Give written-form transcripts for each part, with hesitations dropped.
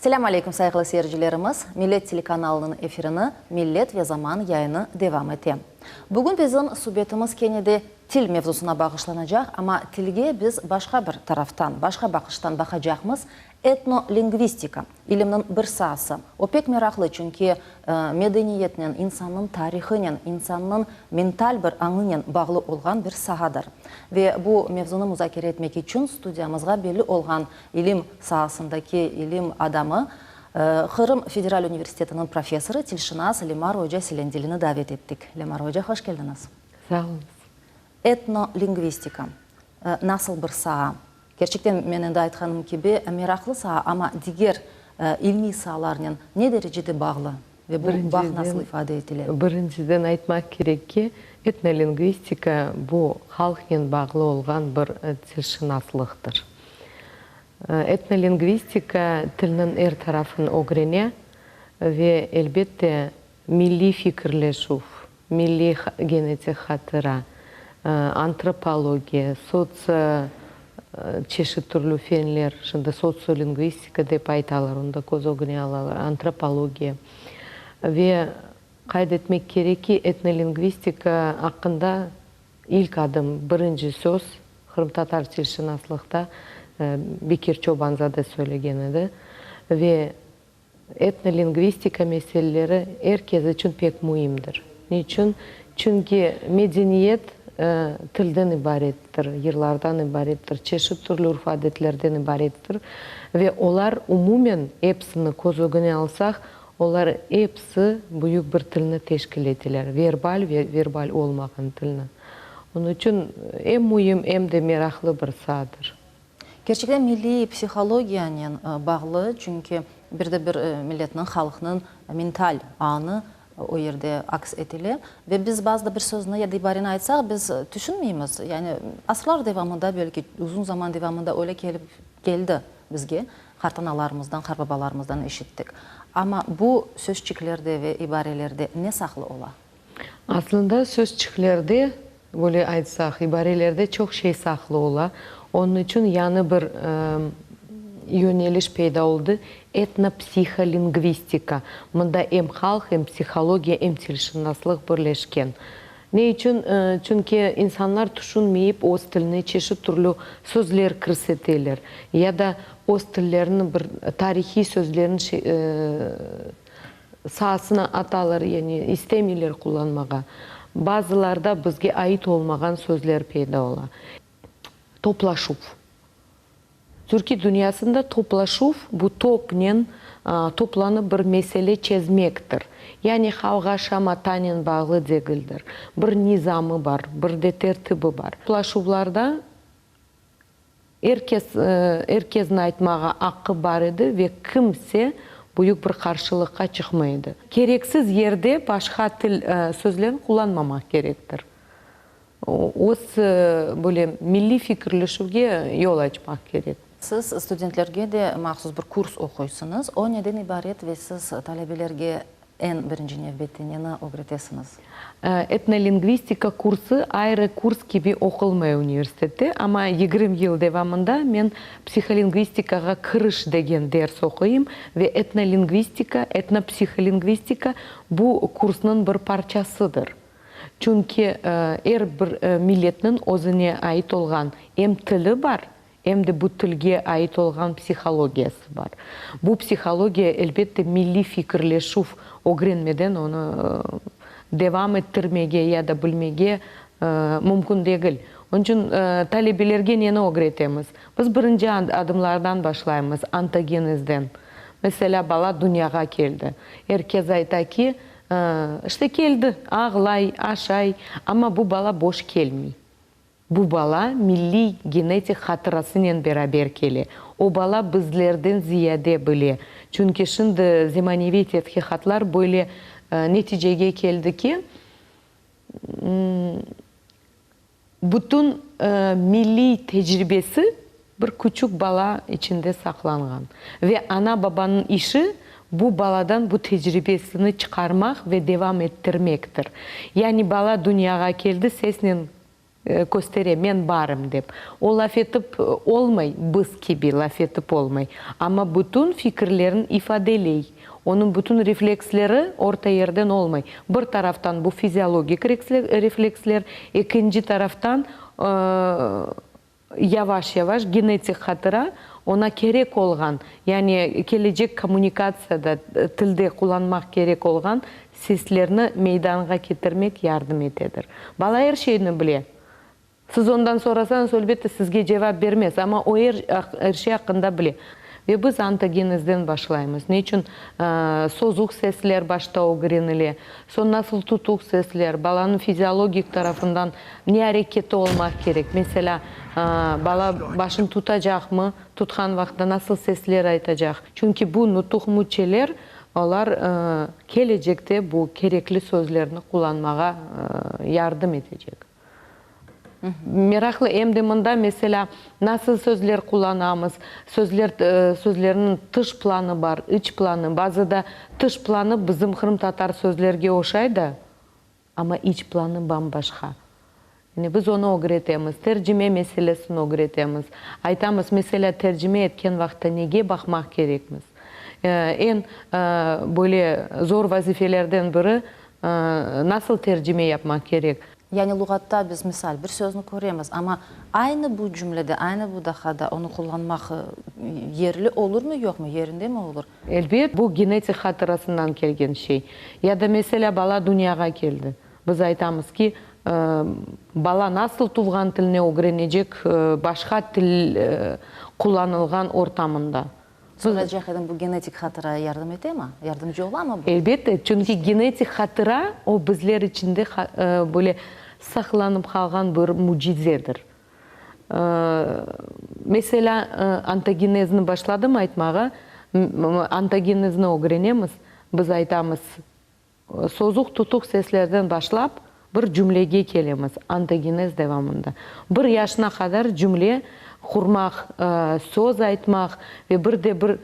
Selâm aleyküm, sayğılı seyircilerimiz! Millet telekanalınıñ efirini Millet ve zaman yayını devam ete. Bugün bizim subetimiz kene de til mevzusına bağışlanacaq, amma tilge biz başqa bir taraftan, başqa baqıştan baqacaqmız, etnolingvistika, ilimniñ bir saası. O pek meraqlı, çünki medeniyetnen, insannıñ tarihınen, insannıñ mental bir añınen bağlı olğan bir saadır. Ve bu mevzunı muzakere etmek içün studiyamızğa belli olğan ilim saasındaki ilim adamı, Qırım federal universitetiniñ professorı, tilşınas Lemar oca Selendilini davet ettik. Lemar oca, hoş keldiñiz. Sağ oluñız. Etnolingvistika nasıl bir saa? Kerçekten, men endi aytqanım kibi, meraqlı saa, amma diger ilmiy saalarnen ne derecede bağlı ve bu bağ nasıl ifade etile? Birinciden aytmaq kerek ki, etnolingvistika bu halqnen bağlı olğan bir tilşınaslıqtır. Etnolingvistika tilniñ er tarafını ögrene ve, elbette, milliy fikirleşüv, milliy genetik hatıra, antropologiya, sotsio çeşit türlü fenler, şimdi sotsiolingvistika dep aytalar, onı da köz ögüne alalar, antropologiya. Ve qayd etmek kerek ki, etnolingvistika aqqında İlk adım, birinci söz qırımtatar tilşınaslıqta Bekir Çobanzade söylegen edi ve etnolingvistika meseleleri er kes içün pek müimdir. Niçün? Çünki medeniyet tilden ibarettir, yırlardan ibarettir, çeşit türlü urf-adetlerden ibarettir ve olar umumen episini köz ögüne alsaq, Olar episi büyük bir tilni teşkil eteler, verbal ve verbal olmağan tilni. Onıñ içün em müim, em de meraqlı bir saadır. Kerçekten milliy psihologiyanen bağlı, çünki bir de bir milletniñ, halqnıñ mental añı o yerde aks etile. Ve biz bazıda bir sözni ya da ibareni aytsaq, biz tüşünmeymiz, yani asırlar devamında, belki uzun zaman devamında öyle kelip keldi bizge. Qartanalarımızdan, qartbabalarımızdan eşittik. Amma bu sözçiklerde ve ibarelerde ne saqlı ola? Aslında sözçiklerde, böyle aytsaq, ibarelerde çoq şey saqlı ola. Onıñ içün yañı bir yöneliş peyda oldı, etnopsiholingvistika. Mında em halq, em psihologiya, em tilşınaslıq birleşken. Ne içün? Çünki insanlar tüşünmeyip öz tiline çeşit türlü sözler kirseteler ya da öz tilleriniñ bir tarihiy sözlerin saasına atalar, yani istemeyler qullanmağa. Bazılarda bizge ait olmağan sözler peyda ola. Toplaşuv. Türkiy dünyasında toplaşuv, bu topnen toplanıp bir mesele çezmektir. Yani qavğa şamatanen bağlı degildir. Bir nizamı bar, bir de tertibi bar. Toplaşuvlarda er kes, er kesniñ aytmağa aqqı bar edi ve kimse büyük bir qarşılıqqa çıqmay edi. Kereksiz yerde başqa til sözlerini qullanmamaq kerektir. Öz böyle milliy fikirleşüvge yol açmaq kerek. Siz studentlerge de mahsus bir kurs oquysıñız. O neden ibaret ve siz talebelerge eñ birinci nevbette neni ögretesiñiz? Etnolingvistika kursı ayrı kurs kibi oqulmay universitette, amma 20 yıl devamında men psiholingvistikağa kiriş degen ders oquyım ve etnolingvistika, etnopsiholingvistika bu kursnıñ bir parçasıdır. Çünki er bir milletniñ özüne ait olğan em tili bar, em de bu tilge ait olğan psihologiyası bar. Bu psihologiya, elbette, milliy fikirleşüv ögrenmeden onı devam ettirmege ya da bilmege mümkün degil. Onıñ içün talebelerge neni ögretemiz? Biz birinci adımlardan başlaymız, ontogenezden. Meselâ, bala dünyağa keldi. Er kes ayta ki, İşte keldi, ağlay, aşay, amma bu bala boş kelmey. Bu bala milliy genetik hatırasınen beraber kele. O bala bizlerden ziyade bile. Çünki şimdi zemaneviy tedqiqatlar böyle neticege keldi ki, Bütün milliy tecribesi bir küçük bala içinde saqlanğan. Ve ana-babanıñ işi bu baladan bu tecribesini çıqarmaq ve devam ettirmektir. Yani bala dünyağa keldi, sesnen Köstere, men barım dep. O laf etip olmay, biz kibi laf etip olmay. Amma bütün fikirlerin ifadeley. Onıñ bütün refleksleri orta yerden olmay. Bir taraftan bu fiziologik refleksler, ekinci taraftan yavaş-yavaş genetik hatıra oña kerek olğan, yani kelecek kommunikatsiyada tilde qullanmaq kerek olğan seslerni meydanğa ketirmek yardım etedir. Bala er şeyni bile. Siz ondan sorasañız, elbette, sizge cevap bermez, amma o er şey aqqında bile. Ve biz ontogenezden başlaymız. Ne içün sozuq sesler başta ögrenile, soñ nasıl tutuq sesler, balanıñ fiziologik tarafından ne areketi olmaq kerek, meselâ, bala başını tutacaqmı, tutqan vaqıtta nasıl sesler aytacaq. Çünki bu nutuq müçeler, olar kelecekte bu kerekli sözlerni qullanmağa yardım etecek. Meraqlı, em de mında, meselâ, nasıl sözler qullanamız, sözler, sözlerniñ tış planı bar, iç planı, bazıda tış planı bizim qırımtatar sözlerge oşay da, amma iç planı bam-başqa. Yani biz onı ögretemiz, tercime meselesini ögretemiz. Aytamız, meselâ, tercime etken vaqıtta nege baqmaq kerekmiz? Eñ böyle zor vazifelerden biri, nasıl tercime yapmaq kerek? Yani luğatta biz, misal, bir sözni köremiz, amma aynı bu cümlede, aynı bu daqada onı qullanmaq yerli olurmı, yoqmı, yerindemi olur? Elbet, bu genetik hatırasından kelgen şey. Ya da, meselâ, bala dünyağa keldi. Biz aytamız ki, bala nasıl tuvğan tilni ögrenecek başqa til qullanılğan ortamında? Soracaq edim, bu genetik hatıra yardım etemi? Yardımcı olamı bu? Elbette, çünki genetik hatıra, o bizler içinde böyle saqlanıp qalğan bir mücizedir. Meselâ, ontogenezni başladım aytmağa, ontogenezni ögrenemiz, biz aytamız, Sozuq tutuq seslerden başlap, bir cümlege kelemiz, ontogenez devamında. Bir yaşına qadar cümle qurmaq, söz aytmaq ve bir de bir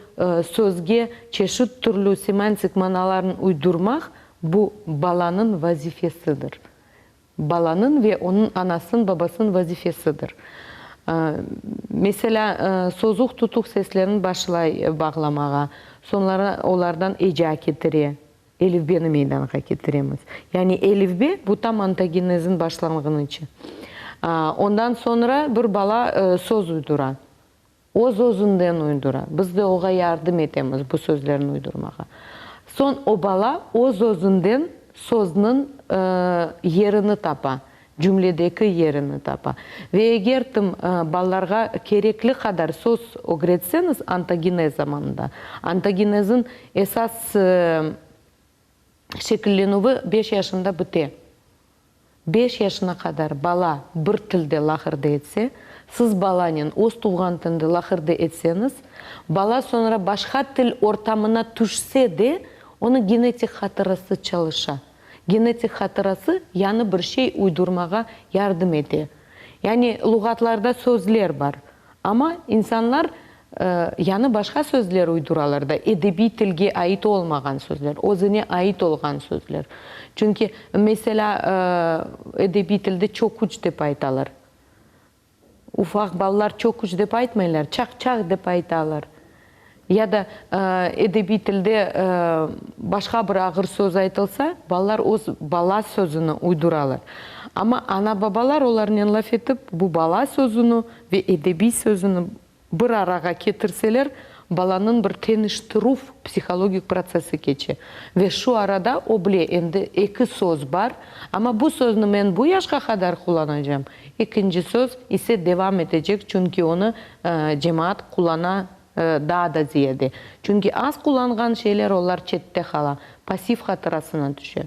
sözge çeşit türlü semantik manalarnı uydurmaq, bu balanıñ vazifesidir. Balanıñ ve onıñ anasınıñ, babasınıñ vazifesidir. Meselâ, sozuq tutuq seslerini başlay bağlamağa, soñra olardan eca ketire, elifbeni meydanğa ketiremiz. Yani elifbe, bu tam ontogenezniñ başlanğınıçı. Ondan soñra bir bala söz uydura. Öz-özünden uydura. Biz de oğa yardım etemiz bu sözlerni uydurmağa. Soñ o bala öz-özünden sözniñ yerini tapa, cümledeki yerini tapa. Ve eger tim balalarğa kerekli qadar söz ögretseñiz ontogenez zamanında, ontogenezniñ esas şekillenüvi beş yaşında bite. Beş yaşına qadar bala bir tilde laqırdı etse, siz balanen öz tuvğan tilinde laqırdı etseñiz, bala soñra başqa til ortamına tüşse de, onıñ genetik hatırası çalışa. Genetik hatırası yañı bir şey uydurmağa yardım ete. Yani luğatlarda sözler bar, amma insanlar Yañı başqa sözler uyduralar da, edebiy tilge ait olmağan sözler, özüne ait olğan sözler. Çünki, meselâ, edebiy tilde çöküç dep aytalar. Ufaq balalar çöküç dep aytmaylar, çaq-çaq dep aytalar. Ya da edebiy tilde başqa bir ağır söz aytılsa, balalar öz bala sözüni uyduralar. Amma ana-babalar olarnen laf etip, bu bala sözüni ve edebiy sözüni bir arağa ketirseler, balanıñ bir teñiştirüv psihologik protsessi keçe. Ve şu arada o bile, endi eki söz bar, amma bu sözni men bu yaşqa qadar qullanacam, ekinci söz ise devam etecek, çünki onı cemaat qullana daa da ziyade. Çünki az qullanğan şeyler olar çette qala, passiv hatırasına tüşe.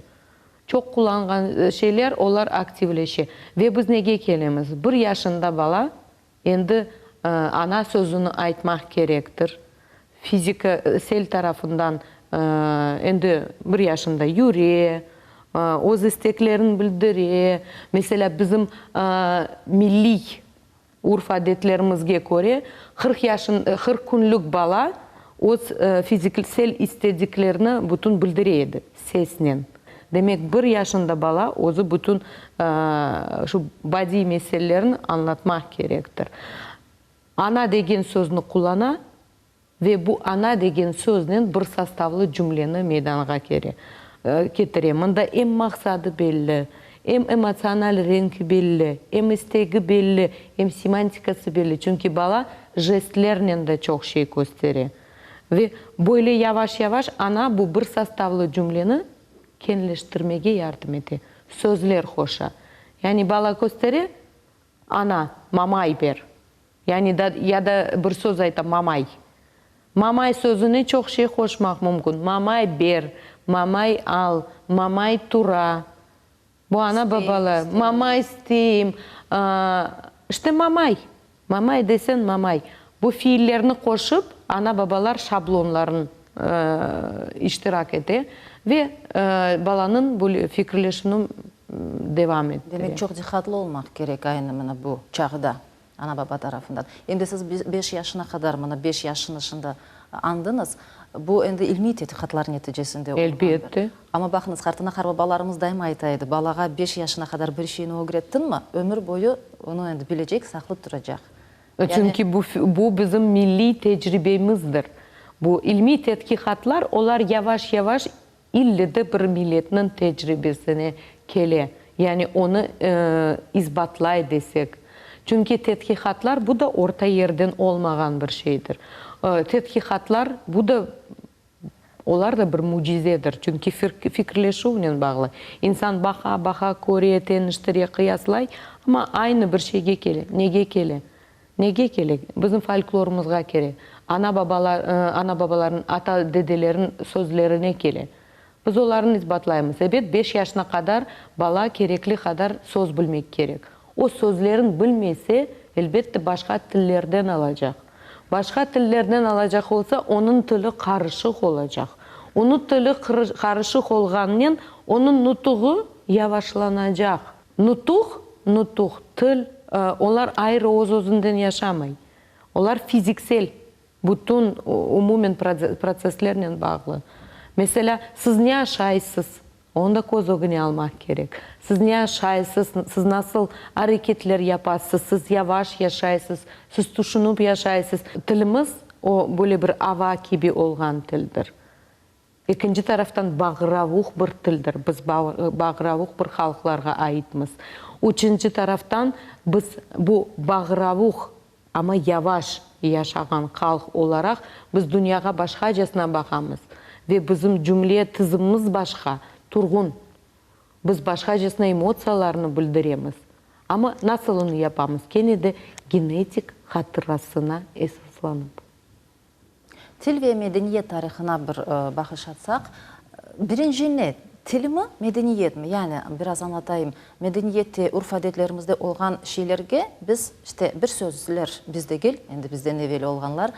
Çoq qullanğan şeyler olar aktivleşe. Ve biz nege kelemiz? Bir yaşında bala endi ana sözüni aytmaq kerektir. Fizika sel tarafından endi bir yaşında yüre, öz isteklerini bildire. Meselâ, bizim milliy Urf-adetlerimizge köre, 40 yaşın, 40 künlük bala öz fiziksel istediklerini bütün bildire edi, sesnen. Demek, bir yaşında bala özü bütün şu badiy meselelerini añlatmaq kerektir. Ana degen sözni qullana ve bu ana degen söznen bir sostavlı cümleni meydanğa kere, ketire. Mında em maqsadı belli, em emotsional renki belli, em istegi belli, em semantikası belli, çünki bala jestlernen de çoq şey köstere. Ve böyle yavaş-yavaş ana bu bir sostavlı cümleni kenleştirmege yardım ete, sözler qoşa. Yani bala köstere, Ana, mamay ber. Yani da, ya da bir söz ayta, mamay. Mamay sözüne çoq şey qoşmaq mümkün. Mamay ber, mamay al, mamay tura. Bu ana-babalar, mamay isteyim, işte mamay, mamay desen mamay. Bu fiillerni qoşıp, ana-babalar şablonların iştirak ete ve balanıñ bu fikirleşüvini devam ettire. Demek, çoq diqqatlı olmaq kerek aynı mına bu çağda ana-baba tarafından. Em de siz beş yaşına qadar, mına beş yaşını şimdi añdıñız, bu endi ilmiy tedqiqatlar neticesinde olğandır. Elbette. Amma baqıñız, qartana-qarbabalarımız daima ayta edi, balağa beş yaşına qadar bir şeyni ögrettiñmi, ömür boyu onı endi bilecek, saqlıp turacaq. Çünki bu, bu bizim milliy tecribemizdir. Bu ilmiy tedqiqatlar, olar yavaş-yavaş İlle de bir milletniñ tecribesine kele, yani onı isbatlay desek. Çünki tedqiqatlar, bu da orta yerden olmağan bir şeydir. Tedqiqatlar, bu da, olar da bir mücizedir, çünki fikirleşüvnen bağlı. İnsan baqa, baqa, köre, teñiştire, qıyaslay, amma aynı bir şeyge kele. Nege kele? Nege kerek? Bizim folklorımızğa kerek. Ana-babalar, ana-babalarnıñ, ata-dedelerniñ sözlerine kele. Biz olarnı isbatlaymız. Ebet, beş yaşına qadar bala kerekli qadar söz bilmek kerek. O sözlerin bilmese, elbette, başqa tillerden alacaq. Başqa tillerden alacaq olsa, onıñ tili qarışıq olacaq. Onıñ tili qarışıq olğanınen, onıñ nutuğı yavaşlanacaq. Nutuq, nutuq, til, olar ayrı öz-özünden yaşamay. Olar fiziksel, bütün, umumen protsesslernen bağlı. Meselâ, siz ne aşaysız, onı da köz ögüne almaq kerek. Siz ne aşaysız, siz nasıl areketler yapasız, siz yavaş yaşaysız, siz tüşünip yaşaysız. Tilimiz, o, böyle bir ava kibi olğan tildir. Ekinci taraftan, bağıravuq bir tildir, biz bağıravuq bir halqlarğa aitmiz. Üçünci taraftan, biz bu bağıravuq, amma yavaş yaşağan halq olaraq, biz dünyağa başqacasına baqamız ve bizim cümle tizimimiz başqa, turğun. Biz başqacasına emotsiyalarnı bildiremiz. Amma nasıl onı yapamız? Kene de genetik hatırasına esaslanıp. Til ve medeniyet tarihına bir baqış atsaq, birinci ne, tilmi, medeniyetmi? Yani, biraz añlatayım, medeniyette, urf-adetlerimizde olğan şeylerge biz, işte, bir sözler, biz degil, endi bizden evel olğanlar,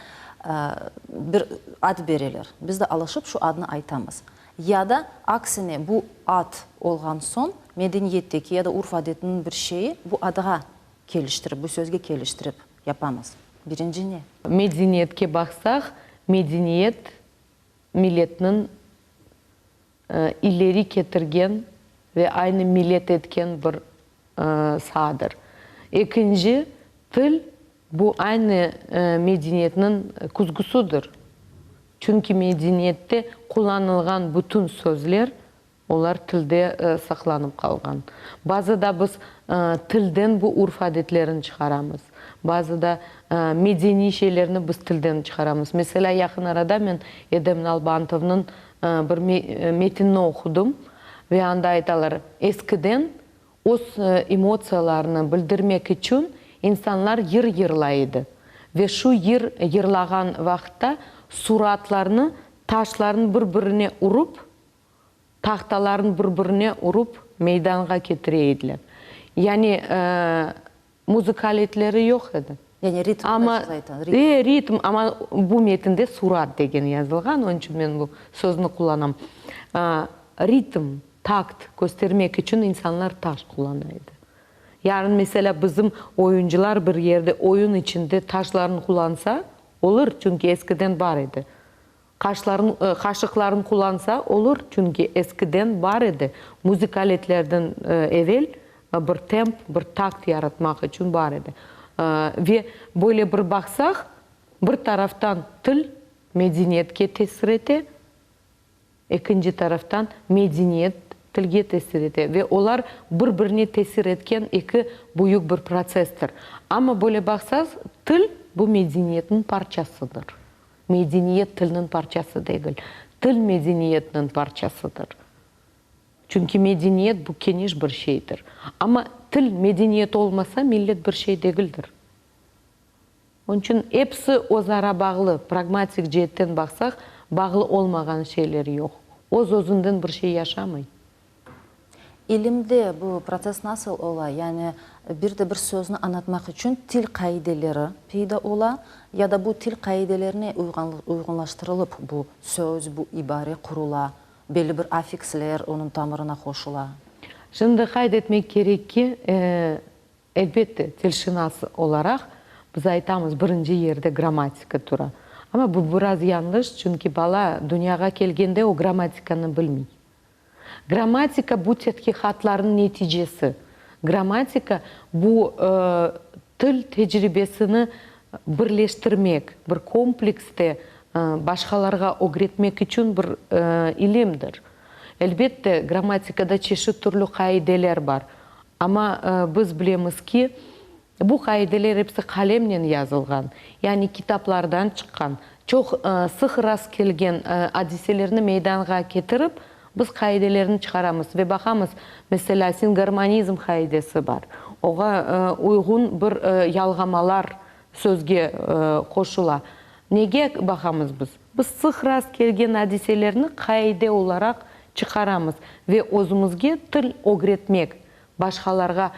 bir ad bereler. Biz de alışıp şu adnı aytamız. Ya da, aksine, bu ad olğan soñ, medeniyetteki ya da urf-adetniñ bir şeyi bu adğa keliştirip, bu sözge keliştirip yapamız. Birinci ne? Medeniyetke baqsaq, medeniyet milletniñ ileri ketirgen ve aynı millet etken bir saadır. Ekinci, til, bu aynı medeniyetniñ küzgüsidir. Çünki medeniyette qullanılğan bütün sözler Olar tilde saqlanıp qalğan. Bazıda biz tilden bu urf-adetlerini çıqaramız. Bazıda medeniy şeylerni biz tilden çıqaramız. Meselâ, yaqın arada men Edem Nalbantovnıñ bir metinini oqudım ve anda aytalar, eskiden öz emotsiyalarını bildirmek içün insanlar yır yırlay edi ve şu yır yırlağan vaqıtta suratlarnı taşlarnı bir-birine urıp, Tahtalarnı bir-birine urıp, meydanğa ketire ediler. Yani, muzıka aletleri yoq edi. Yani ritm, Amma, siz ayta, ritm. E, ritm, amma bu metinde surat degen yazılğan, onıñ içün men bu sözni qullanam. Ritm, takt köstermek içün insanlar taş qullana edi. Yarın, meselâ, bizim oyuncılar bir yerde oyun içinde taşlarnı qullansa, olur, çünki eskiden bar edi. Qaşların, qaşıqların qullansa olur, çünki eskiden bar edi, muzıka aletlerden evel bir temp, bir takt yaratmaq içün bar edi. Ve böyle bir baqsaq, bir taraftan til medeniyetke tesir ete, Ekinci taraftan, medeniyet tilge tesir ete ve olar bir-birine tesir etken eki büyük bir protsesstir. Amma böyle baqsaz, til, bu medeniyetniñ parçasıdır. Medeniyet tilniñ parçası degil, til medeniyetniñ parçasıdır. Çünki medeniyet bu keniş bir şeydir. Amma til, medeniyet olmasa, millet bir şey degildir. Onıñ içün episi özara bağlı, pragmatik ceetten baqsaq, bağlı olmağan şeyler yoq. Öz-özünden bir şey yaşamay. İlimde bu protsess nasıl ola? Yani bir de bir sözni añlatmaq içün til qaideleri peyda ola ya da bu til qaidelerine uyğunlaştırılıp bu söz, bu ibare qurula, belli bir affiksler onıñ tamırına qoşula? Şimdi qayd etmek kerek ki, Elbette, tilşınas olaraq biz aytamız, birinci yerde grammatika tura. Amma bu biraz yañlış, çünki bala dünyağa kelgende o grammatikanı bilmey. Grammatika bu tedqiqatlarnıñ neticesi. Grammatika bu til tecribesini birleştirmek, bir komplekste başqalarğa ögretmek içün bir ilimdir. Elbette, grammatikada çeşit türlü qaideler bar. Amma biz bilemiz ki, bu qaideler episi qalemnen yazılğan, yani kitaplardan çıqqan, çoq sıq rastkelgen adiselerni meydanğa ketirip, biz qaidelerni çıqaramız ve baqamız, meselâ, singarmonizm qaidesi bar, oğa uyğun bir yalğamalar sözge qoşula. Nege baqamız biz? Biz sıq rastkelgen adiselerni qaide olaraq çıqaramız ve özümizge til ögretmek, başqalarğa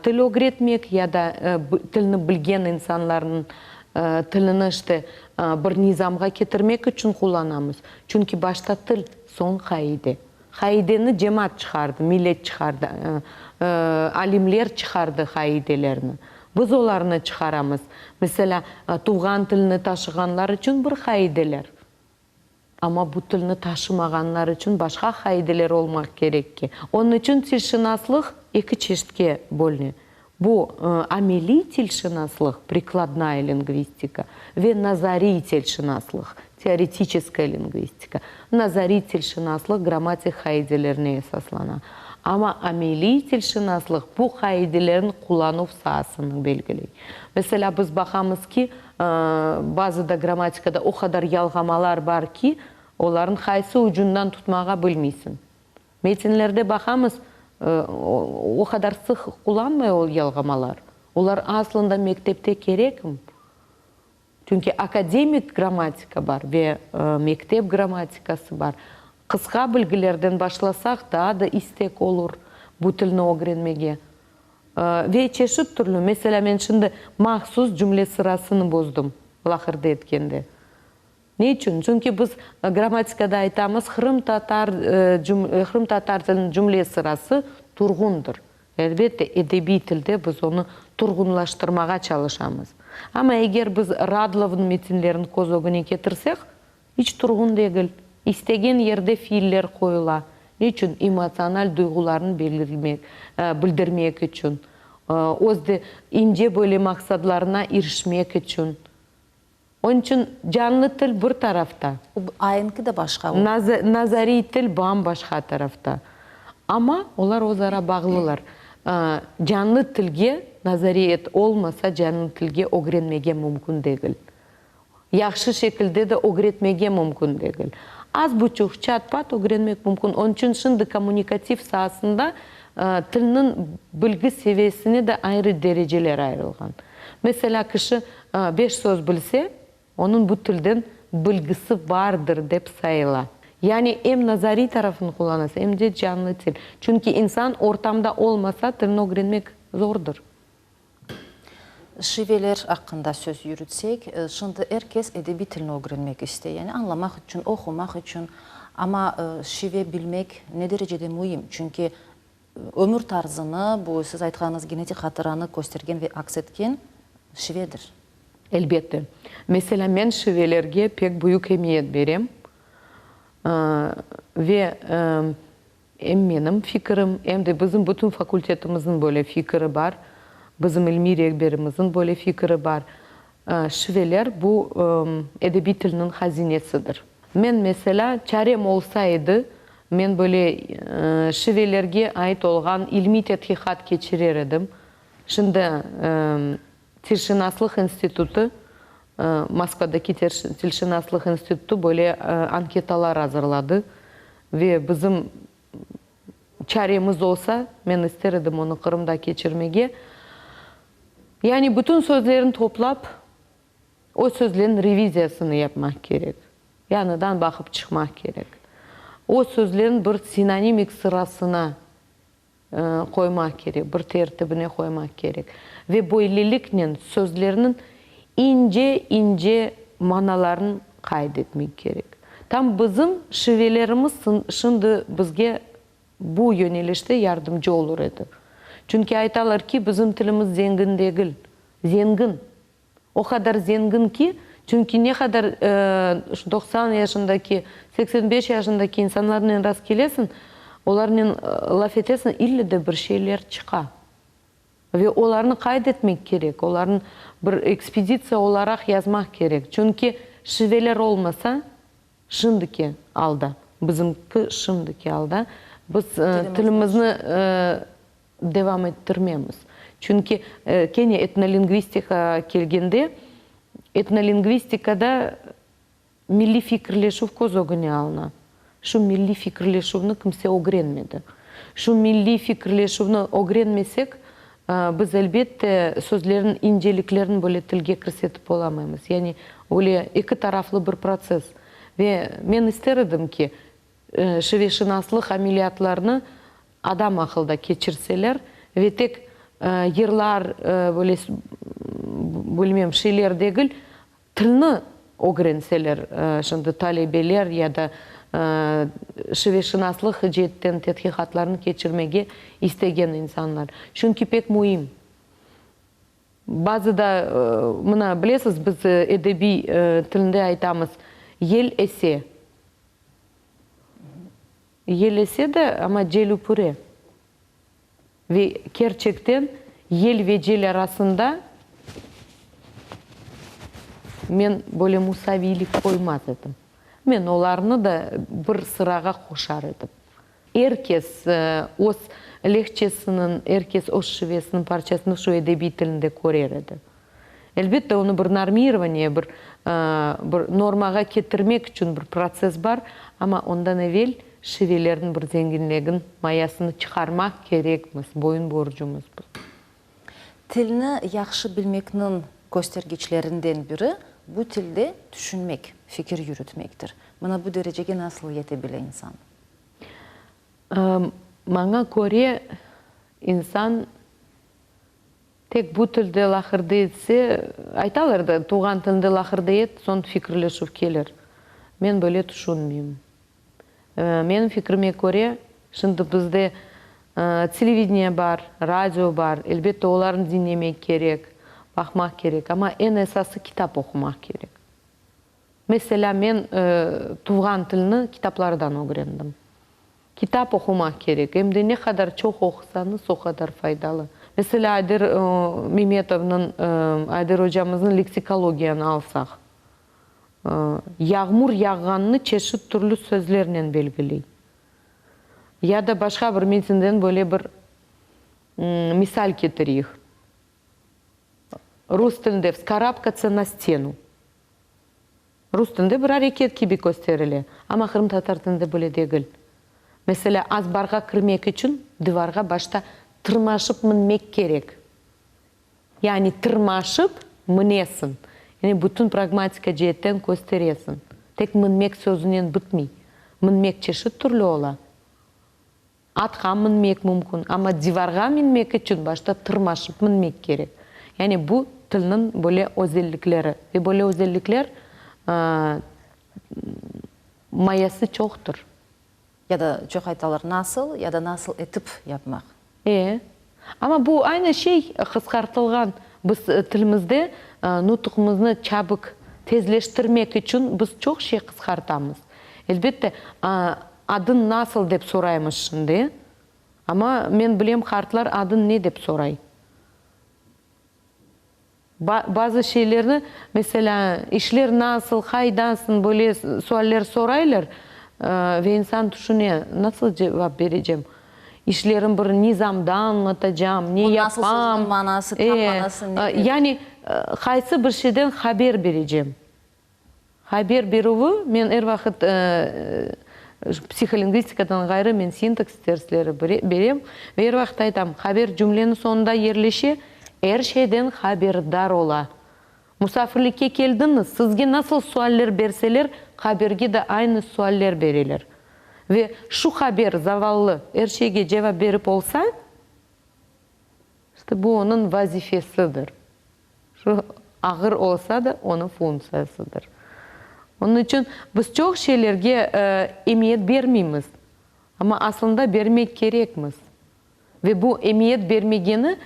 til ögretmek ya da tilni bilgen insanlarnıñ tilini işte bir nizamğa ketirmek içün qullanamız. Çünki başta til, soñ qaide. Qaideni cemaat çıqardı, millet çıqardı, alimler çıqardı qaidelerni. Biz olarnı çıqaramız. Meselâ, tuvğan tilni taşığanlar içün bir qaideler. Amma bu tilni taşımağanlar içün başqa qaideler olmaq kerek ki. Onıñ içün tilşınaslıq eki çeşitke bölüne. Bu, ameliy tilşınaslıq, prikladnaya lingvistika, ve nazariy tilşınaslıq, teoretiçeskaya lingvistika. Nazariy tilşınaslıq grammatik qaidelerine esaslana. Amma ameliy tilşınaslıq bu qaidelerniñ qullanuv saasını belgiley. Meselâ, biz baqamız ki, Bazıda grammatikada o qadar yalğamalar bar ki, olarnıñ qaysı ucundan tutmağa bilmeysiñ. Metinlerde baqamız, o qadar sıq qullanmay o yalğamalar. Olar aslında mektepte kerekmi? Çünki akademik grammatika bar ve mektep grammatikası bar. Qısqa bilgilerden başlasaq, daa da istek olur bu tilni ögrenmege. Ve çeşit türlü, meselâ, men şimdi mahsus cümle sırasını bozdım laqırdı etkende. Ne içün? Çünki biz grammatikada aytamız, qırımtatar qırımtatar tiliniñ cümle sırası turğundır. Elbette, edebiy tilde biz onı turğunlaştırmağa çalışamız. Amma eger biz Radlovnıñ metinlerini köz ögüne ketirsek, İç turğun degil. İstegen yerde fiiller qoyula. Ne içün? Emotsional duyğularnı belirmek, bildirmek içün. Öz de ince böyle maqsadlarına irişmek içün. Onıñ içün canlı til bir tarafta. Aenki de başqa. Nazariy til bam-başqa tarafta. Amma olar öz ara bağlılar. Canlı tilge nazariyet olmasa, canlı tilge ögrenmege mümkün degil. Yahşı şekilde de ögretmege mümkün degil. Az buçuq, çat-pat ögrenmek mümkün. Onıñ içün şimdi kommunikativ saasında tilniñ bilgi seviyesine de ayrı dereceler ayırılğan. Meselâ, kişi beş söz bilse, onıñ bu tilden bilgisi bardır dep sayıla. Yani em nazariy tarafını qullanasız, em de canlı til. Çünki insan ortamda olmasa, tilni ögrenmek zordır. Şiveler aqqında söz yürütsek, şimdi er kes edebiy tilni ögrenmek istey, yani añlamaq içün, oqumaq içün. Amma şive bilmek ne derecede müim? Çünki ömür tarzını, bu siz aytqanıñız genetik hatıranı köstergen ve aks etken şivedir. Elbette. Meselâ, men şivelerge pek büyük emiyet berem. Ve em menim fikirim, em de bizim bütün fakultetimizniñ böyle fikiri bar, bizim ilmiy rehberimizniñ böyle fikiri bar, şiveler bu edebiy tilniñ hazinesidir. Men, meselâ, çarem olsa edi, men böyle şivelerge ait olğan ilmiy tedqiqat keçirer edim. Şimdi Tilşınaslıq institutı, Moskvadaki Tilşınaslıq institutı böyle anketalar azırladı ve bizim çaremiz olsa, men ister edim onı Qırımda keçirmege. Yani bütün sözlerni toplap, o sözlerniñ reviziyasını yapmaq kerek, yañıdan baqıp çıqmaq kerek. O sözlerni bir sinonimik sırasına qoymaq kerek, bir tertibine qoymaq kerek. Ve böyleliknen sözlerniñ ince-ince manalarını qayd etmek kerek. Tam bizim şivelerimiz şimdi bizge bu yönelişte yardımcı olur edi. Çünki aytalar ki, bizim tilimiz zengin degil. Zengin. O qadar zengin ki, çünki ne qadar şu 90 yaşındaki, 85 yaşındaki insanlarnen rast kelesiñ, olarnen laf etesiñ, ille de bir şeyler çıqa. Ve olarnı qayd etmek kerek, olarnı bir ekspeditsiya olaraq yazmaq kerek. Çünki şiveler olmasa, şimdiki alda, bizimki şimdiki alda, biz tilimizni devam ettirmemiz. Çünki kene etnolingvistikağa kelgende, etnolingvistikada milliy fikirleşüv köz ögüne alına. Şu milliy fikirleşüvni kimse ögrenmedi. Şu milliy fikirleşüvni ögrenmesek, biz, elbette, sözlerniñ inceliklerini böyle tilge kirsetip olamaymız. Yani, öyle eki taraflı bir protsess. Ve men ister edim ki, şiveşınaslıq ameliyatlarını adam aqılda keçirseler ve tek yırlar, böyle, bilmem, şeyler degil, tilni ögrenseler, şimdi talebeler ya da şiveşınaslıq ceetten tedqiqatlarnı keçirmege istegen insanlar. Çünki pek müim. Bazıda, mına, bilesiz, biz edebiy tilinde aytamız, yel ese. Yel ese de, amma cel üpüre. Ve kerçekten yel ve cel arasında men böyle musaviylik qoymaz edim. Men olarnı da bir sırağa qoşar edim. Er kes öz lehçesiniñ, er kes öz şivesiniñ parçasını şu edebiy tilinde körer edi. Elbette, onı bir normirovaniye, bir bir normağa ketirmek içün bir protsess bar, amma ondan evel şivelerniñ bir zenginlegin mayasını çıqarmaq kerekmiz, boyun borcumız bu. Tilni yahşı bilmekniñ köstergiçlerinden biri, bu tilde tüşünmek, fikir yürütmektir. Mına bu derecege nasıl yete bile insan? Maña köre, insan Tek bu tilde laqırdı etse, aytalar da, tuvğan tilinde laqırdı et, soñ fikirleşüv kelir. Men böyle tüşünmeyim. Menim fikrime köre, şimdi bizde televideniye bar, radio bar, elbette olarnı diñlemek kerek, baqmaq kerek, amma eñ esası kitap oqumaq kerek. Meselâ, men tuvğan tilni kitaplardan ögrendim. Kitap oqumaq kerek, em de ne qadar çoq oqusañız, o qadar faydalı. Meselâ, Ayder Memetovnıñ, Ayder ocamıznıñ Leksikologiyanı alsaq, yağmur yağğanını çeşit türlü sözlernen belgiley. Ya da başqa bir metinden böyle bir misal ketireyik. Rus tilinde vskarabkatsa na stenu. Rus tilinde bir areket kibi kösterile, amma qırımtatar tilinde böyle degil. Meselâ, azbarğa kirmek içün divarğa başta tırmaşıp minmek kerek. Yani tırmaşıp minesiñ. Yani bütün pragmatika ceetten kösteresiñ. Tek minmek sözünen bitmey. Minmek çeşit türlü ola. Atqa minmek mümkün, amma divarğa minmek içün başta tırmaşıp minmek kerek. Yani bu tilniñ böyle özellikleri ve böyle özellikler mayası çoqtır. Ya da çoq aytalar, nasıl ya da nasıl etip yapmaq. E. Amma bu aynı şey qısqartılğan. Biz tilimizde nutuqımıznı çabik tezleştirmek içün biz çoq şey qısqartamız. Elbette, adıñ nasıl dep soraymız şimdi, amma men bilem qartlar adıñ ne dep soray. Bazı şeylerni, meselâ, işler nasıl, qaydasıñ, böyle sualler soraylar ve insan tüşüne, nasıl cevap berecem? İşlerim bir nizamda añlatacam, ne yapam? Bu nasıl sözüniñ manası, tam manası nedir? Yani, qaysı bir şeyden haber berecem? Haber berüvi, men er vaqıt psiholingvistikadan ğayrı men sintaks dersleri berem ve er vaqıt aytam, haber cümleniñ soñunda yerleşe, er şeyden haberdar ola. Musafirlikke keldiñiz, sizge nasıl sualler berseler, haberge de aynı sualler bereler. Ve şu haber, zavallı, er şeyge cevap berip olsa, işte bu onıñ vazifesidir. Şu ağır olsa da, onıñ funktsiyasıdır. Onıñ içün biz çoq şeylerge emiyet bermeymiz, amma aslında bermek kerekmiz. Ve bu emiyet bermegeni,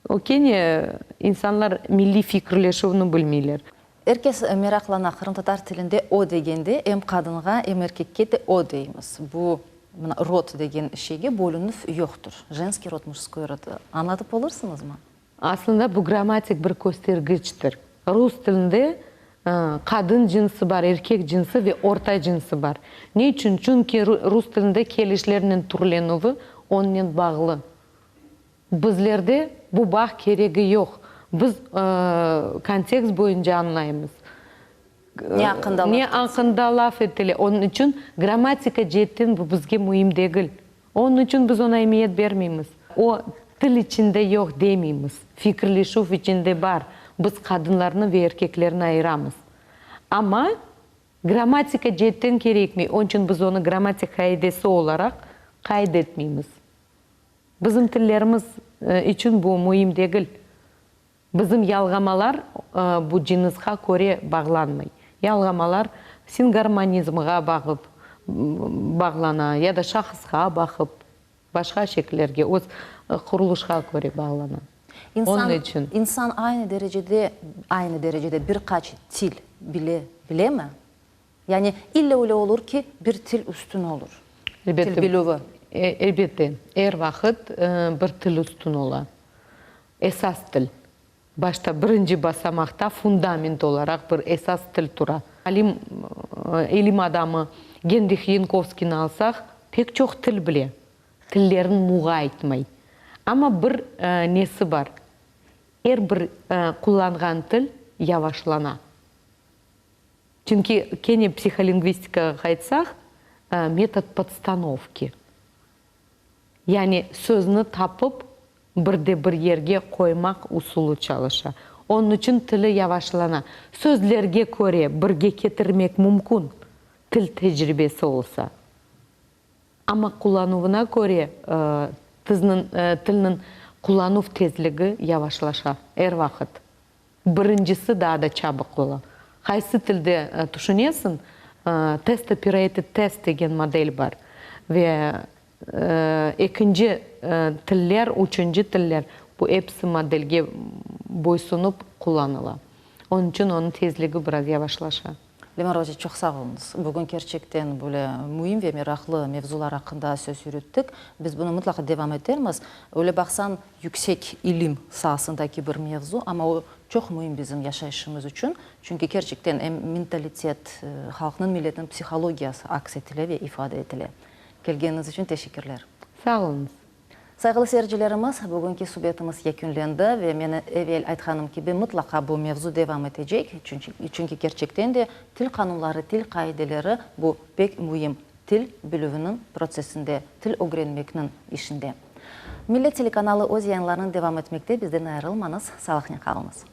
o kene insanlar milliy fikirleşüvni bilmeyler. Er kes meraqlana, qırımtatar tilinde o degende em qadınğa, em erkekke de o deymiz. Bu, mına, rod degen şeyge bölünüv yoqtır. Jenskiy rod, mujskoy rod. Añlatıp olursıñızmı? Aslında bu grammatik bir köstergiçtir. Rus tilinde qadın cınsı bar, erkek cınsı ve orta cınsı bar. Ne içün? Çünki rus tilinde kelişlernen türlenüvi onnen bağlı. Bizlerde bu bağ keregi yoq. Biz kontekst boyunca añlaymız. Ne aqqında laf Ne aqqında laf etile. Onıñ içün grammatika ceetten bu bizge müim degil. Onıñ içün biz oña emiyet bermeymiz. O, til içinde yoq demeymiz. Fikirleşüv içinde bar. Biz qadınlarnı ve erkeklerni ayıramız. Amma grammatika ceetten kerekmey. Onıñ içün biz onı grammatik qaidesi olaraq qayd etmeymiz. Bizim tillerimiz içün bu müim degil. Bizim yalğamalar bu cınısqa köre bağlanmay. Yalğamalar singarmonizmğa bağıp bağlana ya da şahısqa baqıp, başqa şekillerge, öz qurulışqa köre bağlana. Onıñ içün. İnsan aynı derecede, aynı derecede bir qaç til bile bilemi? Yani ille öyle olur ki, bir til üstün olur, til bilüvi. Elbette, er vaqıt bir til üstün ola. Esas til. Başta birinci basamaqta fundament olaraq bir esas til tura. Alim, ilim adamı Genrih Yankovskiyni alsaq, pek çoq til bile, tillerin muğaytmay. Amma bir nesi bar, er bir qullanğan til yavaşlana. Çünki, kene psiholingvistikağa qaytsaq, metod podstanovki, yani sözni tapıp bir de bir yerge qoymaq usulı çalışa. Onıñ içün tili yavaşlana. Sözlerge köre birge ketirmek mümkün, til tecribesi olsa. Amma qullanuvına köre tizniñ, tilniñ qullanuv tezligi yavaşlaşa er vaqıt. Birincisi daa da çabıq ola. Qaysı tilde tüşünesiñ, test operated test degen model bar. Ve ekinci tiller, üçünci tiller, bu episi modelge boysunıp qullanıla. Onıñ içün onıñ tezligi biraz yavaşlaşa. Lemar oca, çoq sağ oluñız. Bugün kerçekten böyle müim ve meraqlı mevzular aqqında söz yürüttik. Biz bunı mıtlaqa devam etermiz. Öyle baqsañ, yüksek ilim saasındaki bir mevzu, amma o çoq müim bizim yaşayışımız içün. Çünki kerçekten em mentalitet, halqnıñ, milletniñ psihologiyası aks etile ve ifade etile. Kelgeniñiz içün teşekkürler. Sağ oluñız. Sayğılı seyircilerimiz, bugünki subetimiz yekünlendi ve men evel aytqanım kibi, mıtlaqa bu mevzu devam etecek, çünki kerçekten de til qanunları, til qaideleri bu pek müim til bilüviniñ protsessinde, til ögrenmekniñ işinde. Millet telekanalı öz yayınlarını devam etmekte, bizden ayırılmañız, sağlıqnen qalıñız.